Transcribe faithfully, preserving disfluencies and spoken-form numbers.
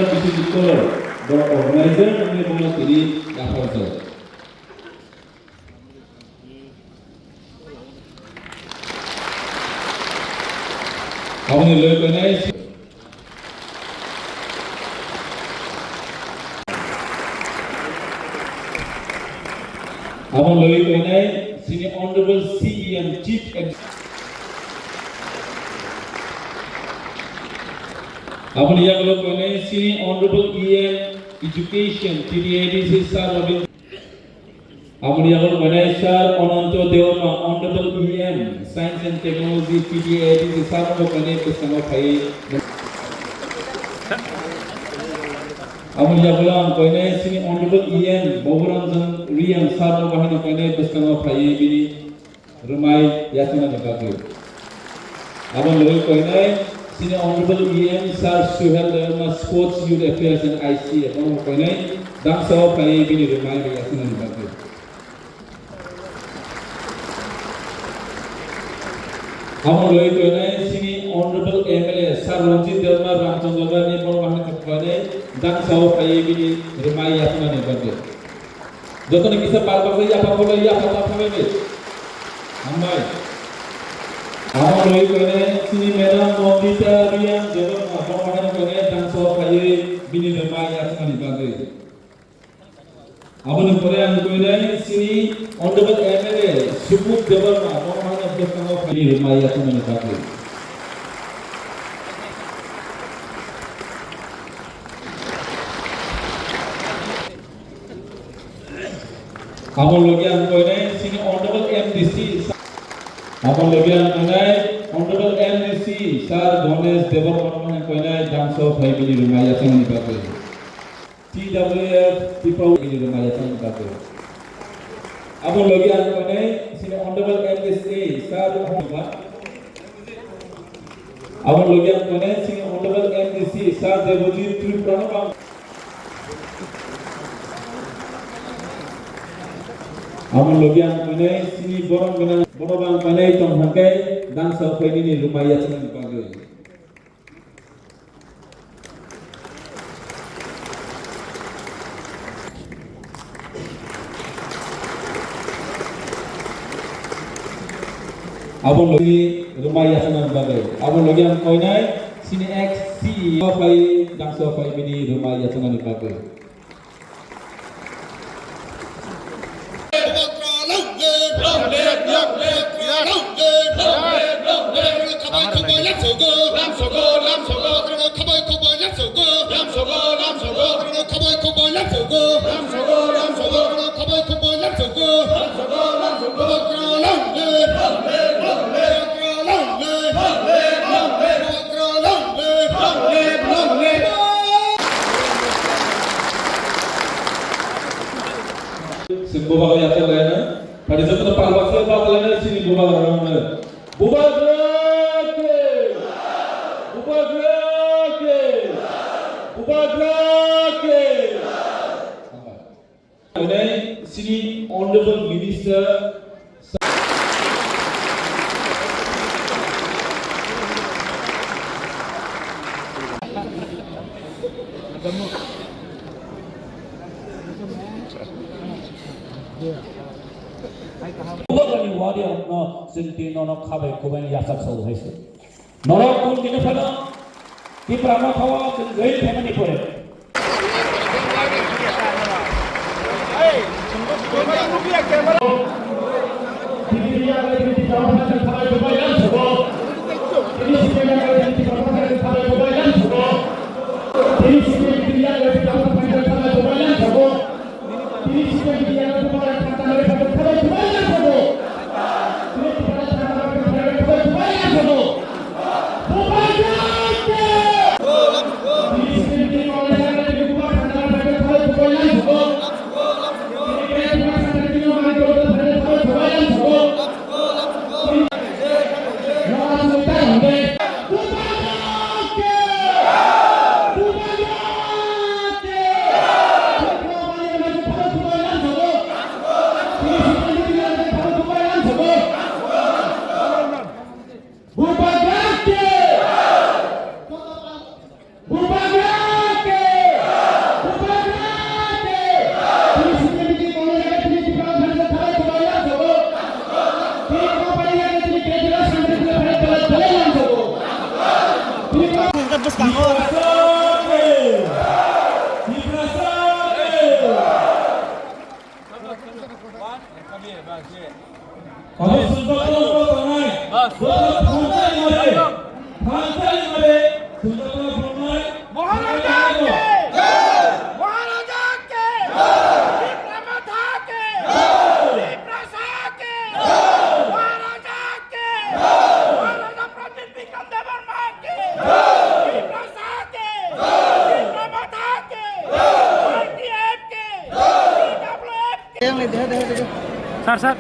Bisi Kolor, bo organizer, wngwi bono tini yapharjak. Aboni logi koinai, aboni logi koinai, sini Honorable C E M, Chief Ex-, aboni yagulo koinai, sini Honorable E M, Education, T D A D C Sir Robin. Aboni yagulo koinai Sir Ananto Debbarma, Honorable E M, Science and Technology, T D A D C Sir no koinai bwskango phaiwi. Aboni yagulo ang koinai sini Honorable E M, Baburanjan Reang Sir no bahai no koinai bwskango phaiwi bini rwmai yachaknani bagwi. Aboni logi koinai sini Honorable E M Sir Suhel Debbarma, Sports, Youth Affairs and I C A, bono koinai damsao phaiwi bini rwmai bai yachaknani bagwi. Aboni logi koinai sini Honorable M L A Sir Ranjit Debbarma, Ramchandra Debbarma ni, bono bahai koinai damsao phaiwi bini rwmai yachaknani bagwi. Jotoni kisa pal baksa yapha photo yapha ta phabaidi. Hambai. Amo loi koine sini madam Nandita Reang Debbarma, bono haino koine dangso phaiwi bini rwmai yachaknani bagwi. Aboni pore ang koine sini Honorable M L A Subodh Debbarma, bono haino bwskango phaiwi rwmai yachaknani bagwi. Abo logi ang koinai sini Honorable M D C. Abo logi ang koinai Honorable M D C Sir Ganesh Debbarma ang koinai dangso phai bini rwmai yachaknani bagwi. T W F Tipra bini rwmai yachaknani bagwi. Abo logi ang koinai sini Honorable M D C Sir Hongba. Abo logi ang koinai sini Honorable M D C Sir Debojit Tripura no bang. Abo logi ang koinai sini borok gwnang borok ang koinai tong hwnkhe dangsa phainini rwmai yachaknani bagwi. Abo logi rwmai yachaknani bagwi. Abo logi ang koinai sini ex C E O pai dangsa pai bini rwmai yachaknani bagwi. Sing bubagra yachak laina, padi joto pal baksa yachak laina, sini bubagra rokno. Bubagra ke! Bubagra ke! Bubagra ke! Hambai. Sini Honorable Minister. Bubagani wadi ang no sinti nono khabai kubai yachak sa hai se. Norok kun dino phano Tipra Motha o chwng join khaimani pore. Abo swngjak tongma tongnai, joto thansa rimare, thansa rimare swngjak tongma tongnai. মহারাজা কে জয়! মহারাজা কে জয়! ত্রিপুরা মাতা কে জয়! ত্রিপুরা সা কে জয়! মহারাজা কে জয়! মহারাজা প্রদ্যুৎ বিক্রম দেববর্মা কে জয়! ত্রিপুরা সা কে জয়! ত্রিপুরা মাতা কে জয়! আইটিএফ কে জয়! সিডাব্লিউএফ কে জয়! Sir, sir.